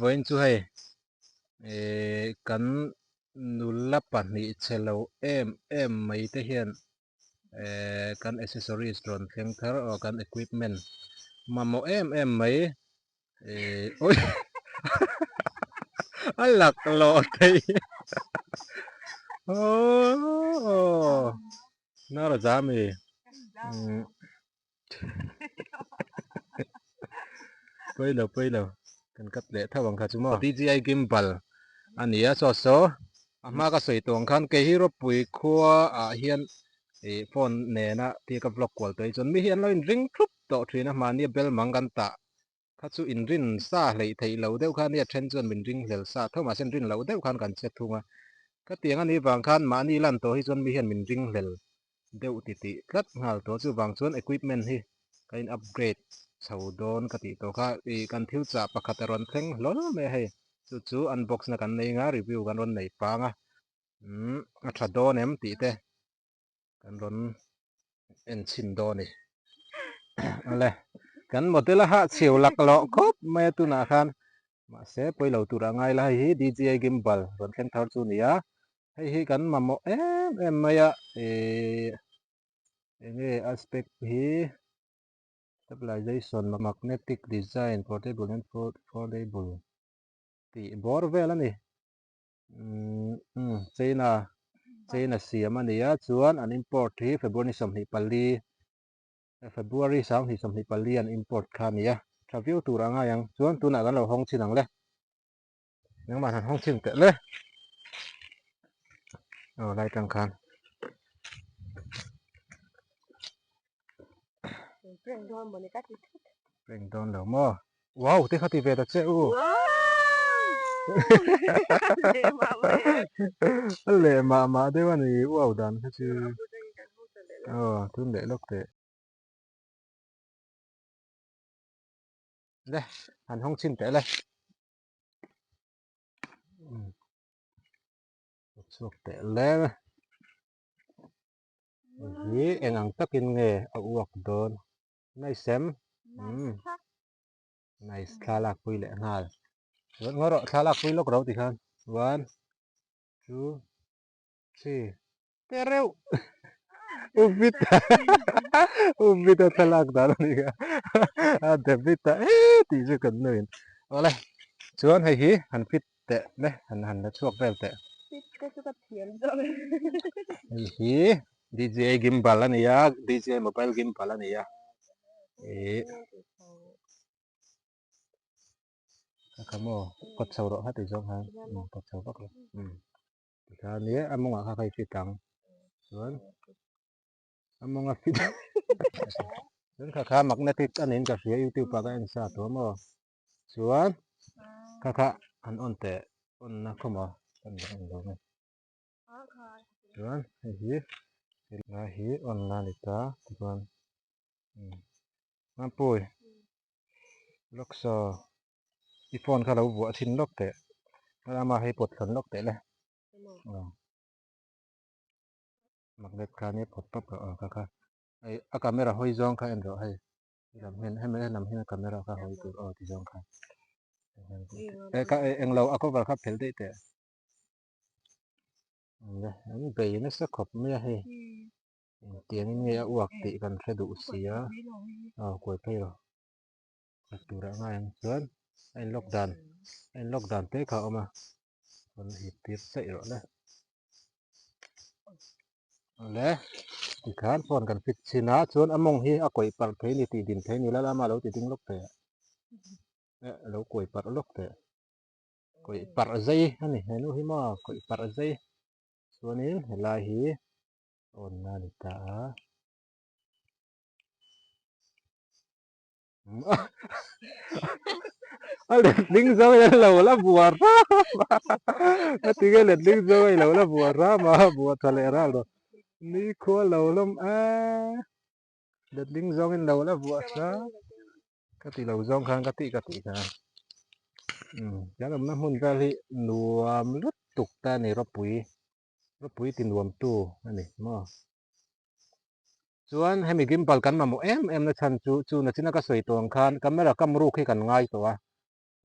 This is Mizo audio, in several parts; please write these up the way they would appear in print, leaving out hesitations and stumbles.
Vawiin chu hei eh kan nula pahnih che lo em em mai te hian eh kan accessories rawn thleng thar aw kan equipment mamawh em em mai eh awi a laklawh thei aww Narazami umm Pawi lo pawi lo kan cut leh tho ang kha chu maw. DJI gimbal a ni a saw saw a hma ka sawi tawh ang khan kei hi ropui khua ah hian ih phone nena tia ka vlog kual tawh hi chuan mi hi an lo inring thup tawh thin a mahni a bel mang kan tah kha chu inrin sa hleih theih lo deuh kha nia then chuan min ring hlel sa tho mahse rin loh deuh khan kan che thung a ka tiang a nih vang khan mahni lan tawh hi chuan mi hian min ring hlel deuh ti tih tlat nghal tawh chuvang chuan equipment hi ka in upgrade chho dawn ka tih tawh kha ih kan thil chah pakhat a rawn thleng hlawl mai a hei chu chu unbox na kan nei nga review kan rawn nei pang a umm a tha dawn em tih te kan rawn en chhin dawn a ni awle kan model a hah chhiau laklawh khawp mai a tunah khan mahse pawilo tur a ngai la hei hi DJI gimbal rawn thleng thar chu a ni a. Hei hi kan mamawh em em mai a ihh enge aspect hi stabilization magnetic design portable and foldable tih bawr vel a ni umm China China siam a ni a chuan an import hi February 24 February 2024 an import kha a ni a tha viau tur a ngai ang chuan tunah kan lo hawng chin ang le. Nangmah han hawng chhin teh le. Aw lai tang khan. Prank dawn maw ni ka ti thut. Prank dawn lo maw. Wow te kha ti ve ta che u. A leh mah mah deuh a ni wow dan kha chu. Aw tun leh lawk teh. Le han hawng chhin teh le. Chhuak teh le. Hi eng ang takin nge a uak dawn. Nice em? Nice thla lak pui leh nghal. Chuan ngaw rawh thla lak pui lawk ro ti khan. One, two, three. Te reuh. Uvita Uvita thlalak dan a ni kha. A David-a e tih chu kan nuin. Awle chuan hei hi han fit teh le han han la chhuak vel teh. Fit te chu ka thiam zawk e. Hei hi DJI gimbal a ni a, DJI mobile gimbal a ni a. Ih Ka maw kawt chho rawh kha ti zawng khan kawt chho vak lo. Tikhan nia a mawngah kha ka i fit ang chuan a mawnga fit chuan kha kha magnetic a niin ka hria youtube ah ka en sa tawh maw chuan kha kha han on teh on na khaw maw ka en en lo mai chuan hei hi helai hi on na a ni ta tichuan Mampui lawk saw i phone kha lo vuah thin lawk teh lama hei pawt thlawn lawk teh le magnet kha nia pawt pawp rawh aw kha kha hei a camera hawi zawng kha en rawh hei helam hian hemi helam hian camera kha hawi tur aw ti zawng kha englo a cover kha phelh daih teh an bei nasa khawp mai a hei. Engtiangin nge a uak tih kan hre duh si a, aw kuai phei rawh. Khat turah ngai ang chuan a in lock dan a in lock dan te kha a awm a, rawn hip tir chaih rawh le. Awle tikhan phone kan fit chhin a chuan a mawng hi a kawih parh thei ni tih din thei ni la lama lo ti ding lawk thei a, eh a lo kuai parh lawk thei a, kawih parh zai a ni henu hi maw kawih parh zai chuanin helai hi. Awn a ni ta a. A letling zo in a lo la bua ram a. Ka ti nge letling zo a i lo la bua ram a, bua tha leh ral rawh. Ni khua lo lawm a. Letling zawng in lo la bua hram. Ka ti lo zawng khan ka tih ka tih khan. Umm kan awmna hmun vel hi nuam lutuk ta a ni ropui. Ropui ti nuam tu a ni maw. Chuan hemi gimbal kan mamawh em em na chhan chu chu nachina ka sawi tawh ang khan camera kam ruk hi kan ngai tawh a,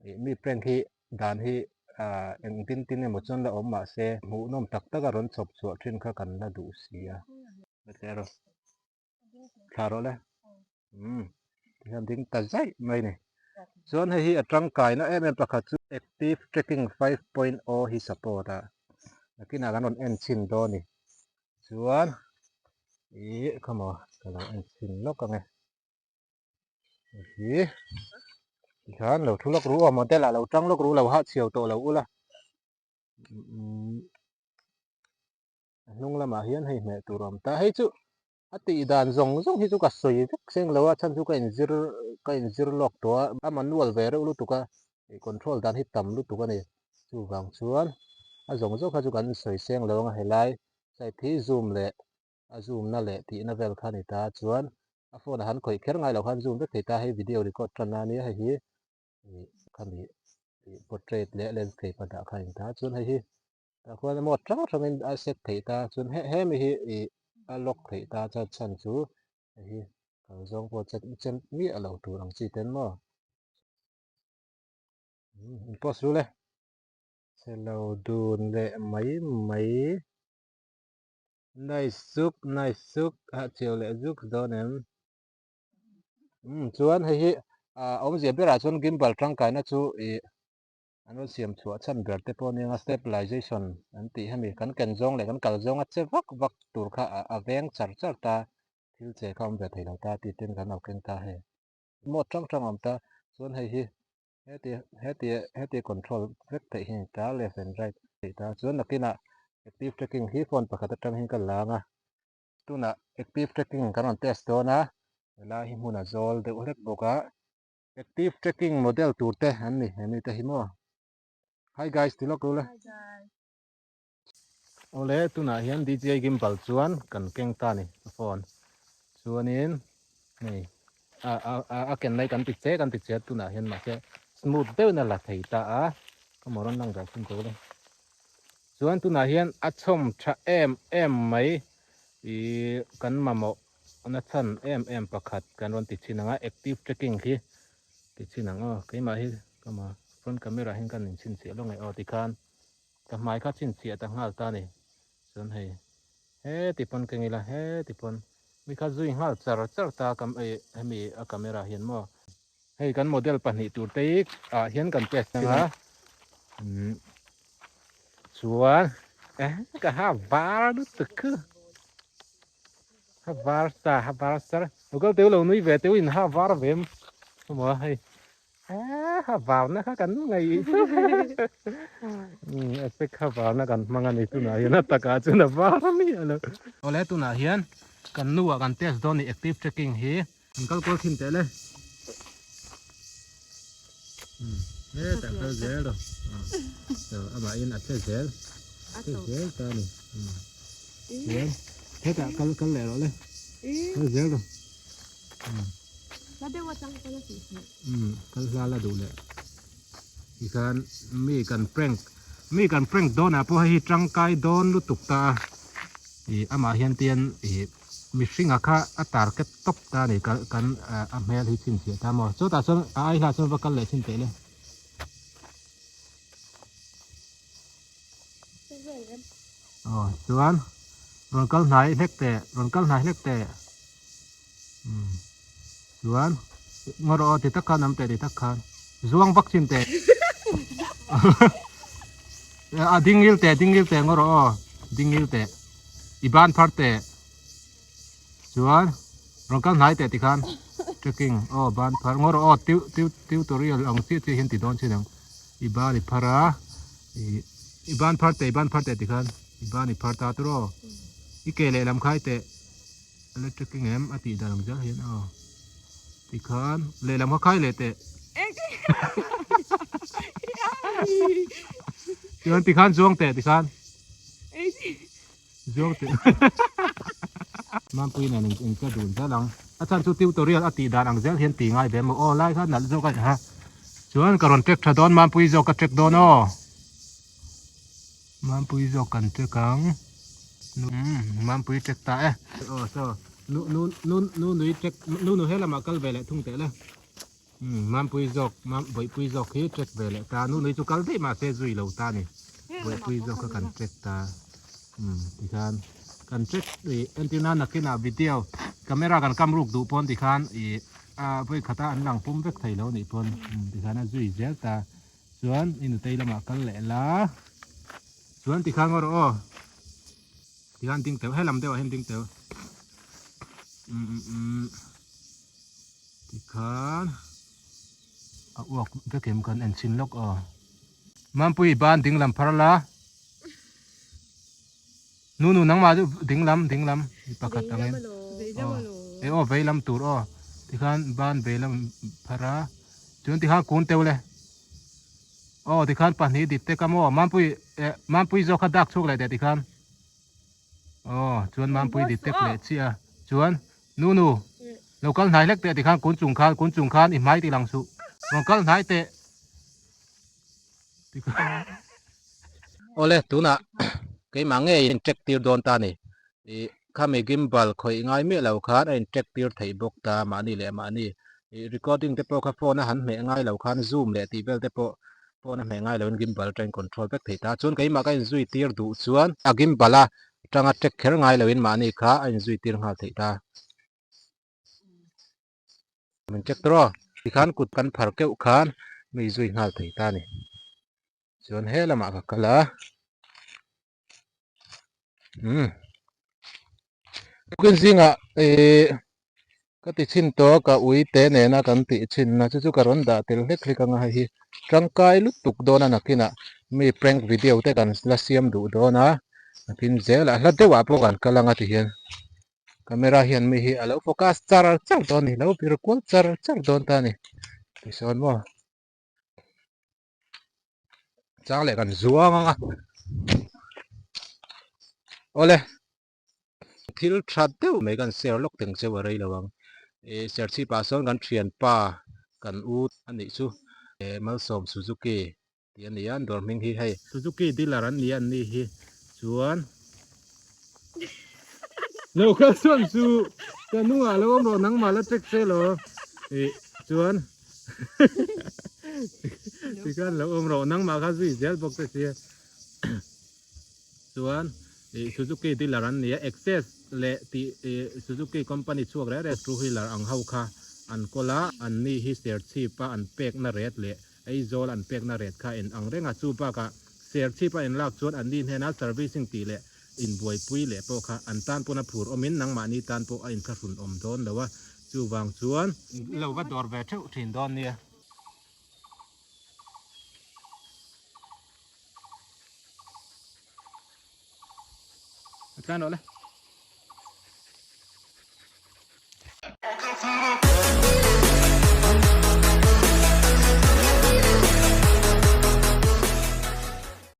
ih mi prank hi dan hi ah engtin tin emaw chuan la awm mah se hmuhnawm tak tak a rawn chhawp chhuah thin kha kan la duh si a. Hetiang erawh thla rawh le umm tihian ding ta zaih mai a ni. Chuan hei hi a tangkaina em em pakhat chu active tracking 5.0 hi support a nakinah kan rawn en chhin dawn a ni. Chuan ih khawmaw ka lo en chhin lawk ang e. Hi tikhan lo thu lawk ru aw model ah lo tang lawk ru lo hah chhiau tawh lo ula a hnung lamah hian hei hmeh tur a awm ta hei chu a tih dan zawng zawng hi chu ka sawi vek seng lo a chhan chu ka inzir ka inzir lawk tawh a a manual ve reuh lutuk a ih control dan hi tam lutuk a ni chuvang chuan a zawng zawng kha chu kan sawi seng lo ang a helai side hi zoom leh a zoom na leh tihna vel kha a ni ta chuan a phone a han khawih kher ngai lo khan zoom vek thei ta hei video record tan na ania hei hi ih khami ih portrait leh landscape a dah kha a ni ta chuan hei hi tah khuan a mode hrang hrangin a set theih ta chuan he hemi hi ih a lock theih ta chuan chhan chu hei hi kal zawng pawh chet chem miah lo tur ang chi ten maw umm in post ru le chhe lo dun leh mai mai. Nice zuk nice zuk a chiau leh zuk dawn em umm chuan hei hi ah awmzia berah chuan gimbal tangkaina chu ih an rawn siam chhuah chhan ber te pawh nia stabilization an tih hemi kan ken zawng leh kan kal zawnga che vak vak tur kha a veng char char ta thil che kha awm ve thei lo ta tih ten kan lo keng ta hei mode hrang hrang a awm ta chuan hei hi heti heti heti control vek theih hi a ni ta left and right theih ta chuan nakinah active tracking hi phone pakhat atang hian ka lang a tunah active tracking kan rawn test dawn a helai hi hmun a zawl deuh hlek bawk a active tracking model tur te an ni he mite hi maw hi guys ti lawk rul e awle tunah hian D_J gimbal chuan kan keng ta a ni a phone chuanin hei a a a ken lai kan ti che kan ti che tunah hian mahse smooth deuhin a la thei ta a ka maw rawn lang ve thung tawh le chuan tunah hian a chhawm tha em em mai ih kan mamawh na chhan em em pakhat kan rawn ti chhin ang a active tracking khi ti chhin ang aw keimah hi ka maw front camera hian kan inchhinchhiah lawk ngei aw tikhan. Ka hmai kha chhinchhiah ta nghal ta ni. Chuan hei heti pawn ka ngil a, heti pawn mi kha zui nghal char char ta ka hemi a camera hian maw. Hei kan model pahnih tur te hi ah hian kan test ang a. Chuan ka ha var lutuk khu. Ha var sa ha var sar. Lo kal teu lo nui ve teu in ha var ve maw hei. A varna kha kan ngaih effect kha varna kan hmang a ni tunah hian a takah chuan a var a mi a lo. Awle tunah hian kan nu ah kan test dawn a ni active tracking hi. An kal kual thin teh le. Hetah kal zel rawh. Amahin a che zel. A che zel ta a ni. Chuan hetah kal kal leh rawh le. Kal zel rawh. Hla deuh atang pawn a tih theih. Umm kal hla la duh leh tikhan mi kan prank mi kan prank dawn ah pawh hei hi tangkai dawn lutuk ta a ih amah hian tian ih mihring a kha a target tawp ta a ni kan kan a hmel hi chhinchhiah ta maw chutah chuan a ai hlah chuan va kal leh chhin teh le. Aw chuan rawn kal hnai hlek teh rawn kal hnai hlek teh umm chuan ngaw rawh aw ti tak khan awm teh ti tak khan zuang vak chin teh a ding ngil teh ding ngil teh ngaw rawh aw ding ngil teh i ban phar teh chuan rawn kal hnai teh ti khan trekking aw ban phar ngaw rawh aw tutorial ang chiah chiah hian ti dawn chin ang. I ban i phar a, ih i ban phar teh i ban phar teh tikhan i ban i phar ta tur aw. I ke lehlam khai teh electric eng em a tih dan ang zel hian aw. Tikhan lehlam kha khai leh teh. Chuan tikhan zuang teh tikhan. Zuang teh. Mampui nen in che dun zel ang. A chhan chu tutorial a tih dan ang zel hian tih ngai ve maw aw lai kha nalh zawk a ni ha. Chuan ka rawn check tha dawn Mampui zawk ka check dawn aw. Mampui zawk kan check ang. Umm Mampui check ta e. Aw saw nu nu nu nu nui check nu nu he lamah kal ve leh thung teh le. Mampui zawk, Bawihpui zawk hi check ve leh ta. Nunui chu kal daih mahse zui lo ta ni. Bawihpui zawk kha kan check ta. Tikhan kan check ih entir nan nakinah video camera kan kam ruk duh pawn tikhan ih a vawi khata an lang pum vek thei lo nih pawn tikhan a zui zel ta. Chuan i nutei lamah kal leh la. Chuan tikhan ngaw rawh aw. Tikhan ding teuh helam deuhah hian ding teuh. Umm tikhan a uak vek em kan en chhin lawk aw. Mampui ban ding lam phar la. Nu nu nangmah chu ding lam ding lam mi pakhat angin. Aw e aw vei lam tur aw tikhan ban vei lam phar a chuan tikhan kun teuh le. Aw tikhan pahnih dik te ka maw Mampui eh Mampui zawk kha dak chhuak leh teh tikhan aw chuan Mampui dik tek leh chiah a chuan nu nu lo kal hnai hlek teh tikhan kun chung khan kun chung khan i hmai tih lang suh rawn kal hnai teh tikhan Awle tunah keimah ngei in check tir dawn ta ni ih khami gimbal khawih ngai miah lo khan a in check tir theih bawk ta mahni leh mahni ih recording te pawh kha phone a han hmeh ngai lo khan zoom leh tih vel te pawh phone a hmeh ngai lo in gimbal atangin control vek thei ta chuan keimah ka inzui tir duh chuan a gimbal a tanga check kher ngai lo in mahni kha a inzui tir nghal theih ta. Min check tawh a tikhan kut kan phar keuh khan mi zui nghal thei ta a ni chuan he lamah ka kal a. Umm tukin zingah ihh ka ti chhin tawh a ka ui te nena kan tih chhin a chu chu ka rawn dah tel hlek hlek anga hei hi tangkai lutuk dawn a nakinah mi prank video te kan la siam duh dawn a nakin zelah hla deuhah pawh kan kal anga tihian camera hian mi hi a lo focus char char dawn a ni lo vir kual char char dawn ta a ni tisawn maw. Chang leh kan zuang ang a awle thil tha deuh mai kan share lawk teng cheu a rei lo ang ih serchhip ah sawn kan thianpa kan u a nih chu eh Malsawm Suzuki tih a ni a an dawr hming hi hei Suzuki dealer an ni a an ni hi chuan lo kal chuan chu ka hnungah lo awm rawh nangmah la check che lo ih chuan. Tikhan lo awm rawh nangmah kha zui zel bawk che sia chuan ih Suzuki dealer an ni a Access leh tih ih Suzuki company chhuak reh reh two wheeler ang ho kha an kawl a an ni hi serchhip a an pekna ret leh Aizawl an pekna ret kha en ang reng a chu bakah serchhip a inlak chuan an ni hnena servicing tih leh inbuaipui leh pawh kha an tan pawn a phur awmin nangmahni tan pawh a inthlahrun awm dawn lo a Chuvang chuan. Lo va dawr ve theuh thin dawn nia. A tlan rawh le.